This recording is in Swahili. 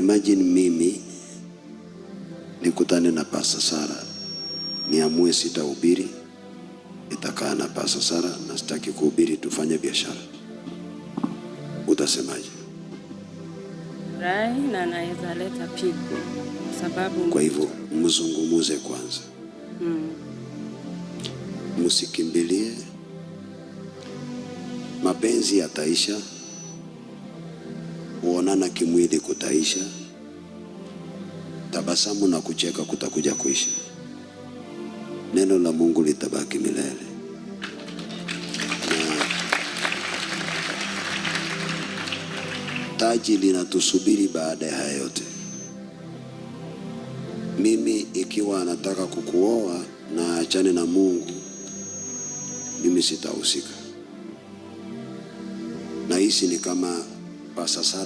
Imagine mimi nikutane na Pastor Sara, niamue sitahubiri, nitakaa na Pastor Sara na sitaki kuhubiri, tufanye biashara, utasemaje? Furahi na naweza leta pigo kwa sababu Kwa hivyo mzungumuze kwanza, msikimbilie. Mapenzi yataisha, kuonana kimwili kutaisha, tabasamu na kucheka kutakuja kuisha. Neno la Mungu litabaki milele. Na taji linatusubiri baada ya haya yote. Mimi ikiwa anataka kukuoa na achane na Mungu, mimi sitahusika. Nahisi ni kama Pastor Sara